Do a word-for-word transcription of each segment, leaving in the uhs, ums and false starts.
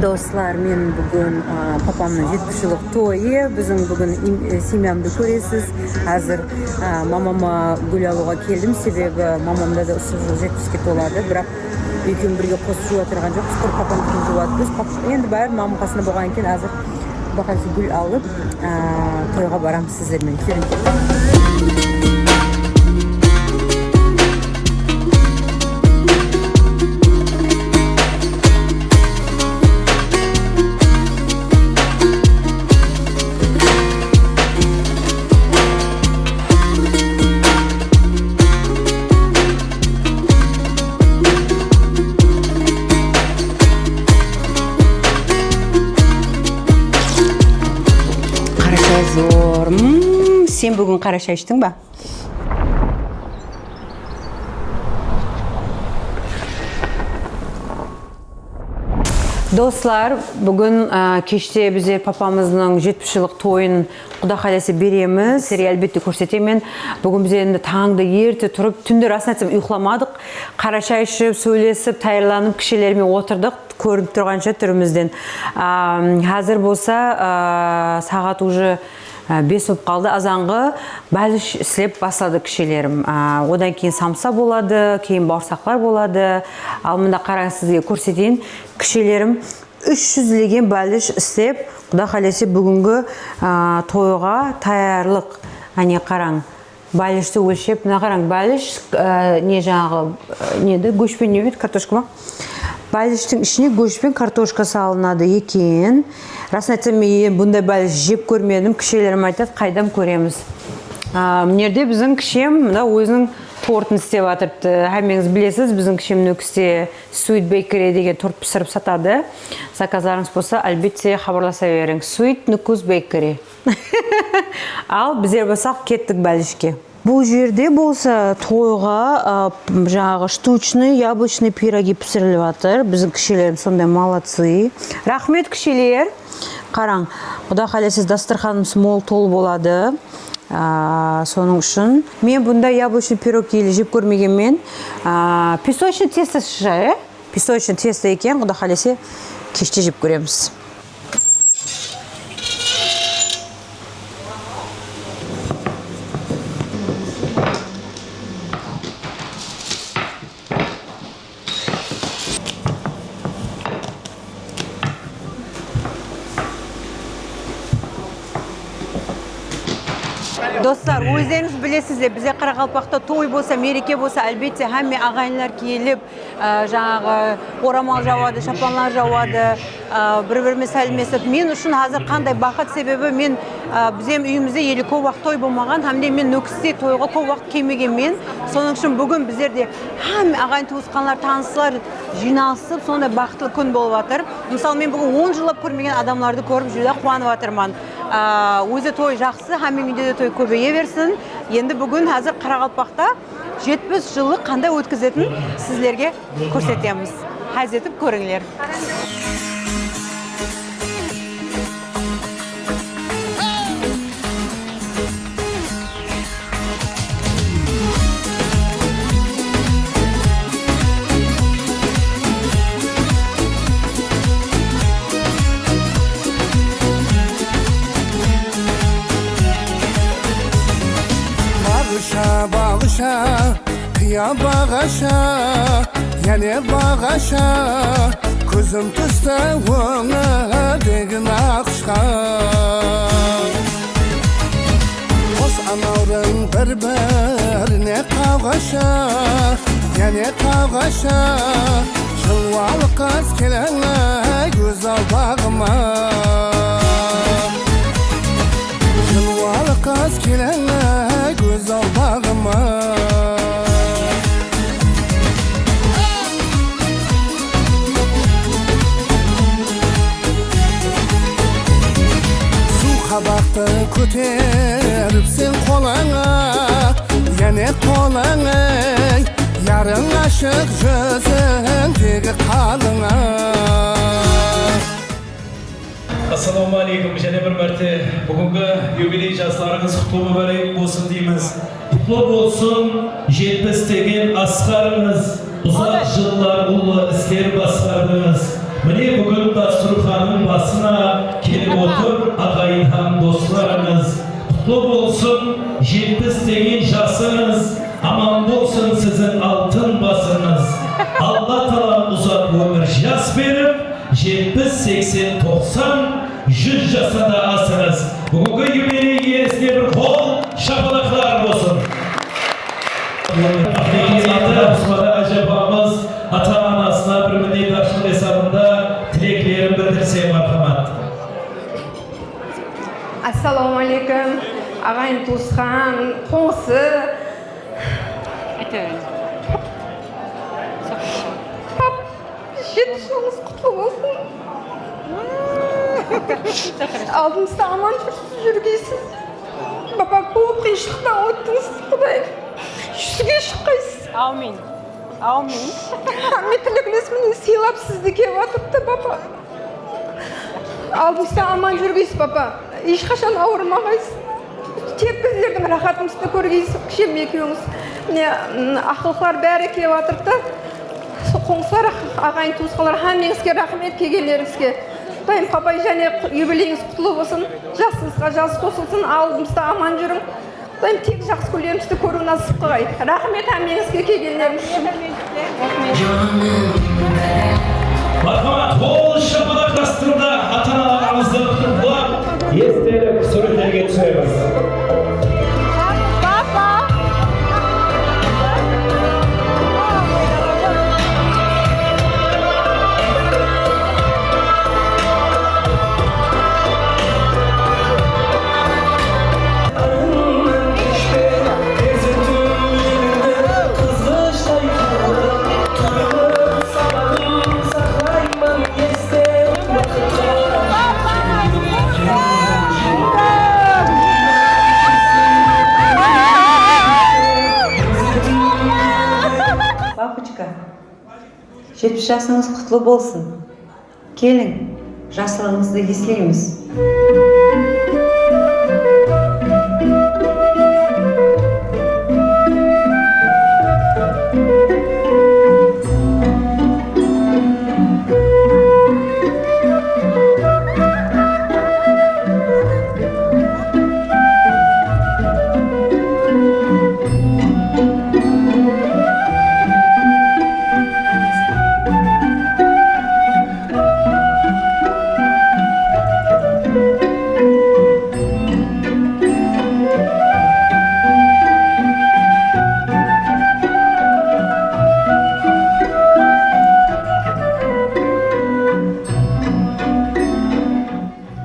Doslar, men búgin, a, papamnıń jetpis jıllıq toyı. Biziń búgin im-, e, semyamdı kóresiz. Házir, a, mamama gúl alıwǵa keldim, sebebi mamamda da usı jıl jetpiske toladı. Biraq ekewi birge qosıp juwıp atırǵan joqpız, qur papamnıkin juwıp atırmız. Pap-, endi bári mamam qasında bolǵannan keyin házir Quday qálese gúl alıp, a, toyǵa baramız sizler menen. Keliń. Qarashay zor. Hmm, sen búgin qarashay ishtiń ba? Doslar, búgin, a, keshte bizler papamıznıń jetpis jıllıq toyın Quday qálese beremiz. Sizlerge, álbette, kórsetemen. Búgin biz endi tańda erte turıp, túnde, rasın aytsam, uyqılamadıq. Qarashay iship, sóylesip, tayarlanıp, kishelermen otırdıq. Kórinip turǵansha túrimizden. A, házir bolsa, a, saǵat uje, a, bes bolıp qaldı. Azanǵı bálish islep basladı kishelerim. A, odan keyin samsa boladı, keyin bawırsaqlar boladı. Al, mında qarań, sizge kórseteyin. Kishelerim úsh júz legen bálish islep, Quday qálese, búgingi, a, toyǵa tayarlıq. Áne, qarań. Bálishti ólshep, mına qarań, bálish, e, ne jańaǵı, e, nedi, gósh penen ne edi, kartoshka ma? Bálishtiń ishine gósh penen kartoshka salınadı eken. Rasın aytsam, men bunday bálish jep kórmedim, kishelerim aytadı, qaydan kóremiz. A, mına jerde biziń kishem mına óziniń tortın islep atırıptı. Hámmeńiz bilesiz, biziń kishem Nókiste Sweet Bakery degen tort pisirip satadı. Zakazlarıńız bolsa, álbette, xabarlasa beriń. Sweet Nukus Bakery. Al, bizler bolsaq kettik bálishke. Bul jerde bolsa toyǵa, a, jańaǵı shtuchnıy yablochnıy pirogi pisirilip atır. Biziń kishelerimiz sonday молодцы. Raxmet, kisheler. Qarań, Quday qálese, dastırxanımız mol tol boladı. A, sonıń ushın men bunday yablochnıy pirog ele jep kórmegenmen. A, pesochniy testo shıǵar, e? Pesochniy testo eken, Quday qálese, keshte jep kóremiz. Doslar, ózlerińiz bilesizler, bizler Qaraqalpaqta toy bolsa, mereke bolsa, álbette, hámme aǵayinler kelip, e, jańaǵı oramal jawadı, shapanlar jawadı, e, bir-birime sálemlesip. Men ushın házir qanday baxıt, sebebi men, e, bizem úyimizde ele kóp waqıt toy bolmaǵan, hám de men Nókiste toyǵa kóp waqıt kelmegenmen. Sonıń ushın búgin bizlerde hámme aǵayin-tuwısqanlar, tanıslar jıynalısıp, sonday baxıtlı kún bolıp atır. Mısalı, men búgin on jıllap kórmegen adamlardı kórip, júdá quwanıp atırman. E, ózi toy jaqsı, hámmeniń úyinde de toy kóbeye bersin. Endi búgin házir Qaraqalpaqta jetpis jıldı qanday ótkizetin sizlerge kórsetemiz. Ház etip kórińler. Baǵısha, baǵısha, qıya baǵasha, yáne baǵasha, kózim tústi óńi degen naqıshqa. Qos anawrıń bir-birine qawǵasha, yáne qawǵasha, jılwalı qız keleńley gózzal baǵıma. Jılwalı qız keleńley gózzal baǵıma. Suw qabaqtı kóteripseń qolıńa, yáne qolıń, ey, yarıń ashıq júzińdegi qalıńa. Assalawma áleykum, jáne bir márte búgingi yubiley jaslarıńız qutlı múbárek bolsın deymiz. Qutlı bolsın jetpis degen asqarıńız. Uzaq jıllar ullı isler basqardıńız. Mine, búgin Dastúr Basına kelip otır aǵayin hám doslarıńız. Qutlı bolsın jetpis degen jasıńız, aman bolsın siziń altın basıńız. Alla taalam uzaq ómir jas berip, jetpis, seksen, toqsan, júz jasqa da asıńız. Búgingi yubiley iyesine bir qol shapalaqlar bolsın. Usmada ájapamız ata-anasına bir minnetdarshılıq esabında tileklerin bildirse, marhamat. Assalawma aleykum, aǵayin, tuwısqan, qońsı. Ayta beriń. Pap, jeti jılıńız qutlı bolsın. Aldımızda aman júrip júrgeysiz. Baba, kóp qıyınshılıqtan óttińiz, Qudayım. Júzge shıqqaysız. Áwmin. Áwmin. Hámme tilekles menen sıylap sizdi kep atırıptı, baba. Aldımızda aman júrgeysiz, baba. Hesh qashan awırmaǵaysız. Tek bizlerdiń rahatımızdı kórgeysiz, kishim ekewińiz. Mine, m, aqlıqlar bári kep atırıptı. Qońsılar, aǵayin-tuwısqanlar, hámmeńizge raxmet kelgenlerińizge. Qudayım, papay, jáne qu-, yubileyińiz qutlı bolsın. Jasıńızǵa jas qosılsın, aldımızda aman júriń. Qudayım, tek jaqsı kúnlerimizdi kóriw násip qılǵay. Raxmet hámmeńizge kelgenlerińiz ushın. Marhamat, qol shapalaq astında ata-analarımızdı qutlap, estelik súwretlerge túsemiz. Papochka, jetpis jasıńız qutlı bolsın. Keliń, jaslıǵıńızdı esleymiz.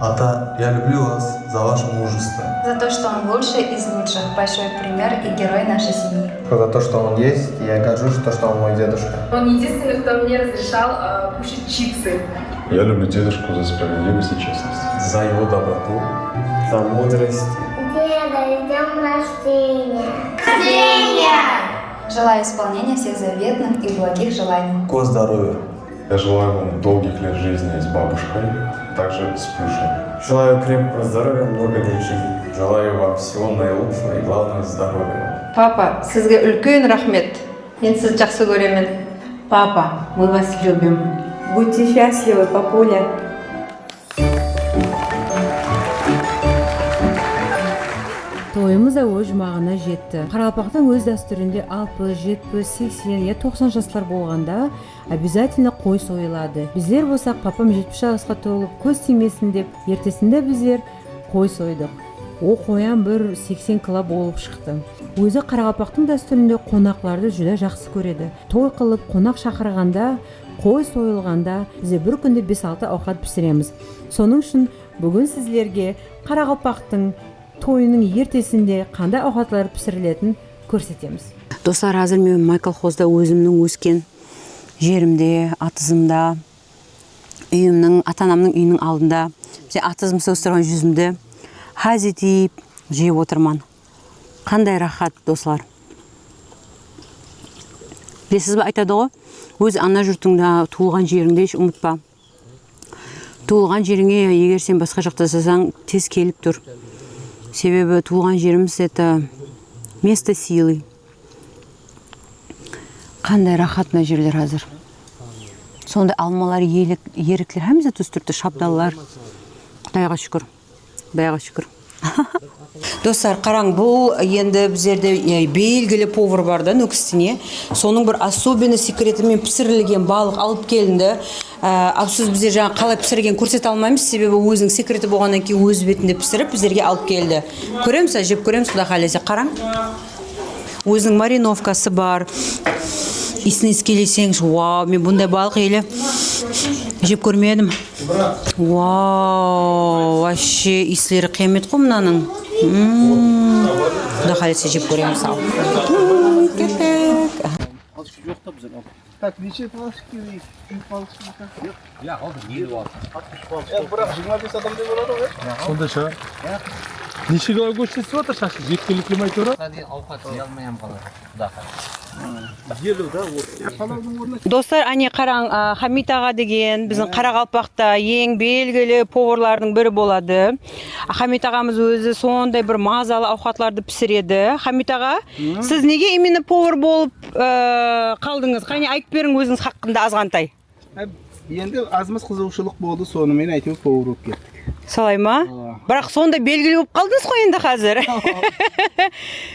Ата, я люблю вас за ваше мужество. За то, что он лучший из лучших, большой пример и герой нашей семьи. За то, что он есть, я горжусь, то, что он мой дедушка. Он единственный, кто мне разрешал, э, кушать чипсы. Я люблю дедушку за справедливость и честность. За его доброту. За мудрость. Деда, с днём рождения! Желаю исполнения всех заветных и благих желаний. Кот здоровья. Я желаю вам долгих лет жизни с бабушкой, также с плюшем. Желаю крепкого здоровья, много лет жизни. Желаю вам всего наилучшего и, главное, здоровья. Papa, sizge úlken raxmet. Men sizdi jaqsı kóremen. Papa, мы вас любим. Будьте счастливы, папуля. Toyımız da óz juwmaǵına jetti. Qaraqalpaqtıń óz dástúrinde alpıs, jetpis, seksen ya toqsan jaslar bolǵanda, обязательно qoy soyıladı. Bizler bolsaq, papam jetpis jasqa tolıp, kóz tiymesin dep, ertesinde bizler qoy soydıq. O qoyam bir seksen kilo bolıp shıqtı. Ózi qaraqalpaqtıń dástúrinde qonaqlardı júdá jaqsı kóredi. Toy qılıp, qonaq shaqırǵanda, qoy soyılǵanda, bizler bir kúnde bes-altı awqat pisiremiz. Sonıń ushın búgin sizlerge qaraqalpaqtıń toyınıń ertesinde qanday awqatlar pisiriletin kórsetemiz. Doslar, házir men May kolxozda ózimniń ósken jerimde, atızımda, úyimniń, ata-anamnıń úyiniń aldında, bize atızımızda óstirgen júzimdi ház etip jep otırman. Qanday raxat, doslar. Bilesiz be, aytadı ǵoy, óz ana jurtıńda, tuwılǵan jerińdi hesh umıtpa. Tuwılǵan jerińe eger sen basqa jaqta jasasań, tez kelip tur. Sebebi tuwılǵan jerimiz, это место силы. Qanday raxat mına jerler házir. Sonday almalar, elik, erikler, hámme zat óstiripti, shabdallar. Qudayǵa shúkir. Qudayǵa shúkir. Dostlar, qarań, bul endi bizlerde, e, belgili povor bar da, Nókistine. Sonıń bir особенный sekreti menen pisirilgen balıq alıp kelindi. E, afsus, bizler jańa qalay pisirgenin kórsete almaymız, sebebi óziniń sekreti bolǵannan keyin óz betinde pisirip bizlerge alıp keldi. Kóremiz, jep kóremiz, Quday qálese. Qarań. Óziniń marinovkası bar. Iyisin iyiskeleseń, wow, men bunday balıq ele jep kórmedim. Wow, вообще iyisleri qıyamet ǵoy mınanıń. Mm. Quday qálese jep kóremiz al. Mm, kepek. Joq ta bizler al. Tak, neshe palchik kerek? Úsh palchik pa? Yoq. Ya, aldı, neli aldı? Altmış palchik. Ya, biraq jigirma bes adamday boladı ǵoy. Sonday shıǵar. Neshe kilo gósh islep atır, shashı jetkilikli ma, áytewir? Buǵan deyin awqat jiya almay hám qaladı. Quda qálese. Dostlar, áne qarań, a, Hamit aǵa degen biziń Qaraqalpaqta eń belgili povorlardıń biri boladı. Hamit aǵamız ózi sonday bir mazalı awqatlardı pisiredi. Hamit aǵa, siz nege именно повар bolıp, e, qaldıńız? Qáne, aytıp beriń ózińiz haqqında azǵantay. Há, endi azmaz qızıǵıwshılıq boldı, sonımen áytewir povor bolıp kettik. Solay ma? Awa. Biraq sonday belgili bolıp qaldıńız ǵoy endi házir.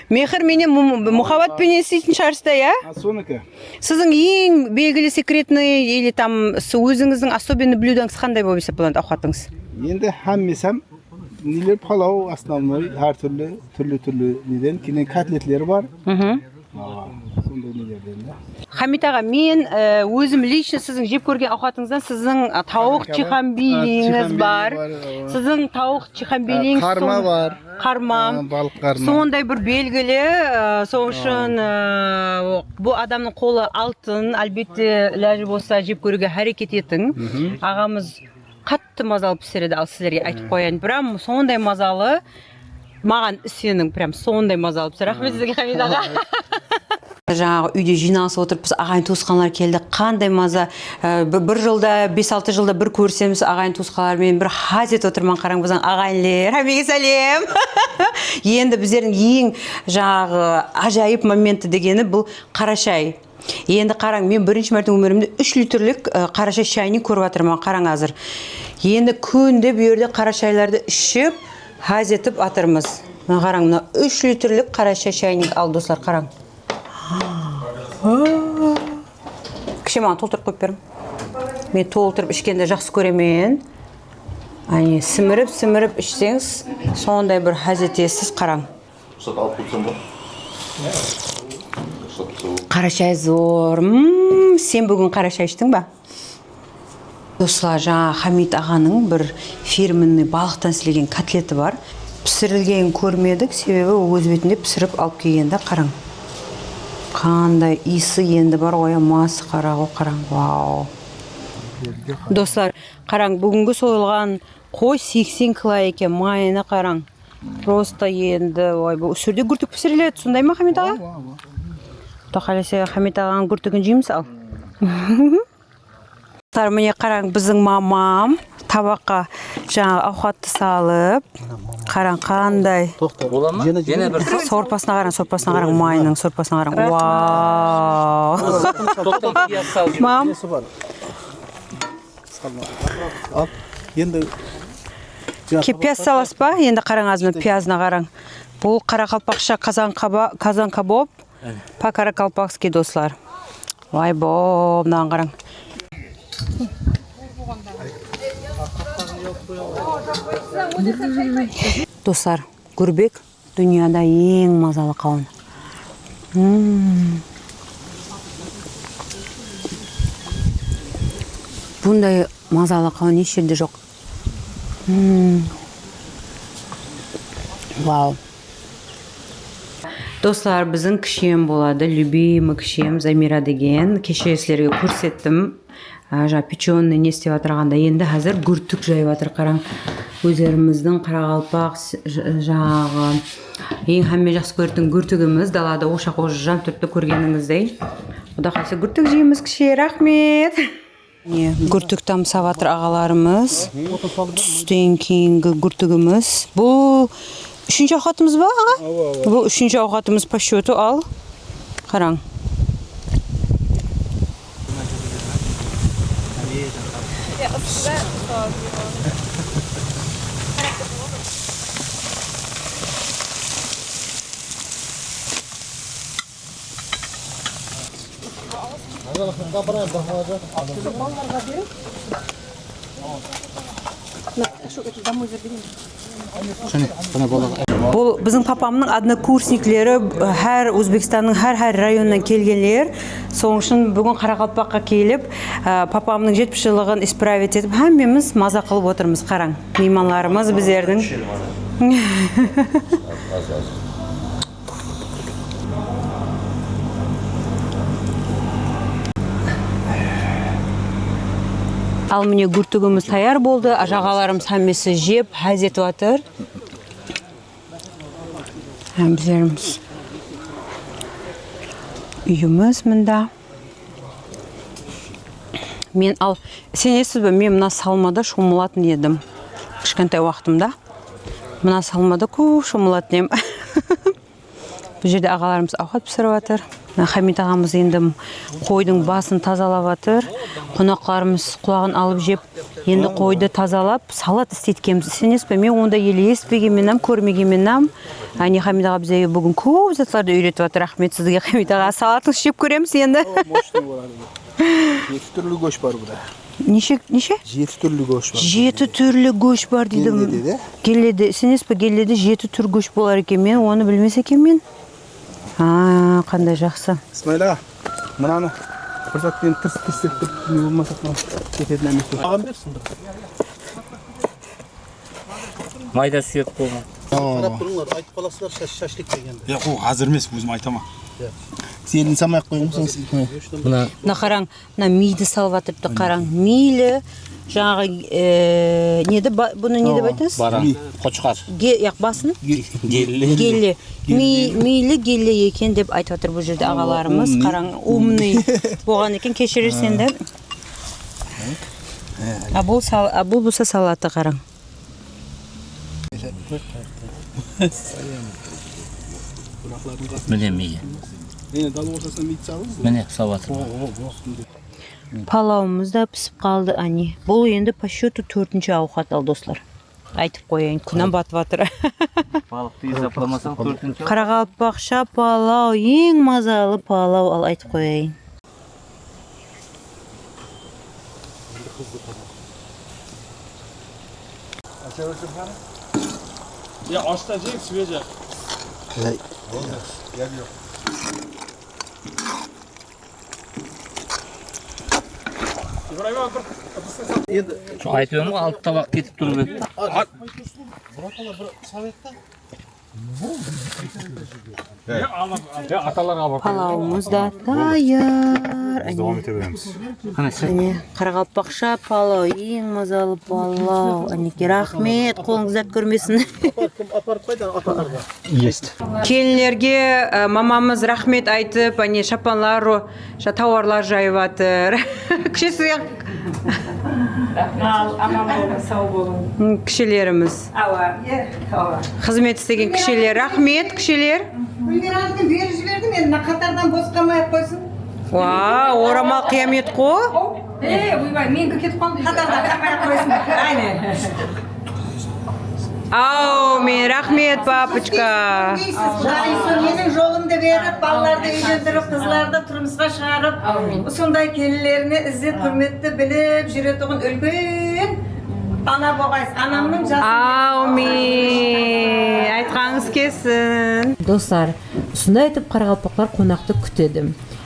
Mehir menen, mu-, muhabbat penen isleytin shıǵarsız da, ya? A, soniki. Siziń eń belgili sekretnıy ili tam s-, ózińizdiń особенный блюдоńız qanday bolıp esaplanadı, awqatıńız? Endi hámmesi hám neler, palaw, основной, hár túrli, túrli-túrli neden, keyin kotletleri bar. Awa, sonday nelerden de. Hamit aǵa, men, e, ózim лично siziń jep kórgen awqatıńızdan siziń, a, tawıq chixambiylińiz bar. Siziń tawıq chixambiylińiz qarma bar. Qarma. Balıq qarma. Sonday bir belgili, e, sonıń ushın, e, bu adamnıń qolı altın, álbette, ilajı bolsa jep kóriwge háreket etiń. Aǵamız qattı mazalı pisiredi, al sizlerge aytıp qoyayın. Prям sonday mazalı, maǵan iseniń, prям sonday mazalı pisiredi. Raxmet sizge, Hamit aǵa. Jańaǵı úyde jıynalısıp otırıppız, aǵayin tuwısqanlar keldi. Qanday maza, e, bir, bir jılda, bes-altı jılda bir kórisemiz aǵayin tuwısqanlar menen, bir haz etip otırman, qarań, biziń aǵayinler. Hámmege sálem. Endi bizlerdiń eń jańaǵı ájayıp momenti degeni bul qarashay. Endi qarań, men birinshi márte ómirimde úsh litrlik, e, qarashay shaynik kórip atırman, qarań házir. Endi kúnde bu jerde qarashaylardı iship, ház etip atırmız. Mına qarań, mına úsh litrlik qarashay shaynik al, dostlar, qarań. Kishe, maǵan toltırıp qoyıp beriń. Men toltırıp ishkendi jaqsı kóremen. Áne, simirip, simirip ishseńiz, sonday bir ház etesiz, qarań. Ruxsat alıp qoyıpsań ba? Ruxsat bolsa. Qarashay zor. Mm, sen búgin qarashay ishtiń ba? Doslar, jańa Hamid aǵanıń bir firmenный balıqtan islegen kotleti bar. Pisirilgenin kórmedik, sebebi óz betinde pisirip alıp kelgende, qarań. Qanday iyisi endi bar ǵoy, masqara ǵoy, qarań. Vau. Doslar, qarań, búgingi soyılǵan qoy seksen kilo eken, mayına qarań. Prosta endi, oy, bul, usı jerde gúrtik pisiriledi, sonday ma, Hamid aǵa? Awa, awa. Quda qálese, Hamid aǵanıń gúrtigin jeymіз, al. Doslar, mine qarań, biziń mamam tabaqqa jańaǵı awqattı salıp, qarań qanday. Toqta. Bola ma? Jene, jene bir. Sorpasına qarań, sorpasına qarań, mayınıń sorpasına qarań. Vau. Toqta, piyaz salıp. Mam. Nesi bar? Al, endi. Ke, piyaz salasız ba? Endi qarań, azına piyazına qarań. Bul qaraqalpaqsha kazan kaba-, kazan kabob, po-karakalpakskiy, doslar. Vay bo, mınaǵan qarań. Doslar, gúrbek. Dúnyada eń mazalı qawın. Hmm. Bunday mazalı qawın hesh jerde joq. Hmm. Vau. Doslar, biziń kishem boladı, любимый kishem Zamira degen. Keshe sizlerge kórsettim. A, jańa pechennıy ne islep atırǵanda, endi házir gúrtik jayıp atır, qarań. Ózlerimizdiń qaraqalpaq s-, j-, jańaǵı eń hámme jaqsı kóretuǵın gúrtigimiz, dalada oshaq ojı jan túrtip kórgenińizdey. Quda qálese gúrtik jeymiz, kishe, raxmet. Mine, gúrtik tamsap atır aǵalarımız. Tústen keyingi gúrtigimiz. Bul úshinshi awqatımız ba, aǵa? Awa, awa. Bul úshinshi awqatımız po счёту, al. Qarań. Bul biziń papamnıń odnokursnikleri, hár Ózbekstannıń hár-hár rayonınan kelgenler. Sonıń ushın búgin Qaraqalpaqqa kelip, e, papamnıń jetpis jıllıǵın ispravit etip, hámmemiz maza qılıp otırmız. Qarań, miymanlarımız bizlerdiń. Al, mine, gúrtigimiz tayar boldı. Ajaǵalarımız hámmesi jep, ház etip atır. Hám bizlerimiz úyimiz mında. Men, al, isenesizbe, men mına salmada shomılatın edim. Kishkentay waqtımda mına salmada kóp shomılatın edim. Bul jerde aǵalarımız awqat pisirip atır. Mına Hamid aǵamız endi qoydıń basın tazalap atır. Qonaqlarımız qulaǵın alıp jep, endi qoydı tazalap, salat isleydi ekenbiz. Isenesizbe, men onday ele esitpegenmen hám, kórmegenmen hám. Áne, Hamid aǵa bizlerge búgin kóp zatlardı úyretip atır. Raxmet sizge, Hamid aǵa. Salatıńızdı jep kóremiz endi. Moshnıy boladı. Jeti túrli gósh bar bunda. Neshe, neshe? Jeti túrli gósh bar. Jeti túrli gósh bar deydi. Gellede de. Gellede, isenesizbe, gellede jeti túr gósh bolar eken. Men onı bilmes ekenmen. A, qanday jaqsı. Ismayıl aǵa, mınanı bir zat penen tırs-tırs etip ne bolmasaq, mına ketedi, námesi. Maǵan bersin bir. Mayda sıyırıp bolma. Qarap turıńlar, aytıp qalasızlar, shash-, shashlik degende. Yoq, ol házir emes, ózim aytaman. Senin samay-aq qoyıń, soń. Mına. Mına qarań, mına miydi salıp atırıptı, qarań. Miyli, jańaǵı, e, ne de, bunı ne dep aytasız? Baran, qochqar. Ge-, yaq, basın? Gelle. Gelle. Miy-, miyli gelle eken dep aytıp atır bul jerde aǵalarımız. Qarań, umnıy bolǵan eken, keshirirsiz endi. A, bul sal-, a, bul bolsa salatı, qarań. Mine miyi. Mine, salap atır. Palawımız da pisip qaldı, áne. Bul endi po счёту tórtinshi awqat, al, doslar. Aytıp qoyayın, kúnim batıp atır. Balıqtı esaplamasań, tórtinshi. Qaraqalpaqsha palaw, eń mazalı palaw, al, aytıp qoyayın. Ya, ashta jeń, sveje. Ibrayım abi, bir. Endi aytıp edim ǵoy, altı tabaq ketip turıp edi. Murat ala, bir sal et ta. Palawımız da tayar. Biz dawam ete beremiz. Áne, qaraqalpaqsha palaw, eń mazalı palaw. Ánekey, raxmet, qolıńız dert kórmesin. Kelinlerge, e, mamamız raxmet aytıp, áne, shapanlar, tovarlar jayıp atır. Kishi sizge Al, aman bolıń, saw bolıń. Kishilerimiz. Awa, e, awa. Xızmet islegen kishiler. Raxmet, kishiler. Gúlmiranıń berip jiberdim, endi mına qatardan bos qalmay-aq qoysın. Wa, oramal qıyamet ǵo. E, oybay, meniki ketip qaldı. Qatardan qalmay-aq qoysın. Áne. Áwmin, raxmet, papochka. Kúyeysiz, Qudayım sol meniń jolımdı berip, balalardı úylendirip, qızlardı turmısqa shıǵarıp, usınday kelinlerine izzet, húrmetti bilip júretuǵın úlken ana bolǵaysız. Anamnıń jası. Áwmin. Aytqanıńız kelsin. Doslar, usınday etip qaraqalpaqlar qonaqtı kútedi.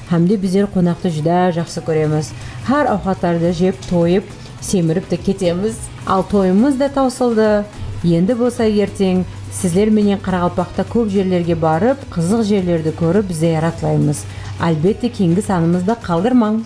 Hám de bizler qonaqtı júdá jaqsı kóremiz. Hár awqatlardı jep, toyıp, semirip te ketemiz. Al, toyımız da tawsıldı. Endi bolsa erteń sizler menen Qaraqalpaqta kóp jerlerge barıp, qızıq jerlerdi kórip, zıyaratlaymız. Álbette, keyingi sanımızda qaldırmań.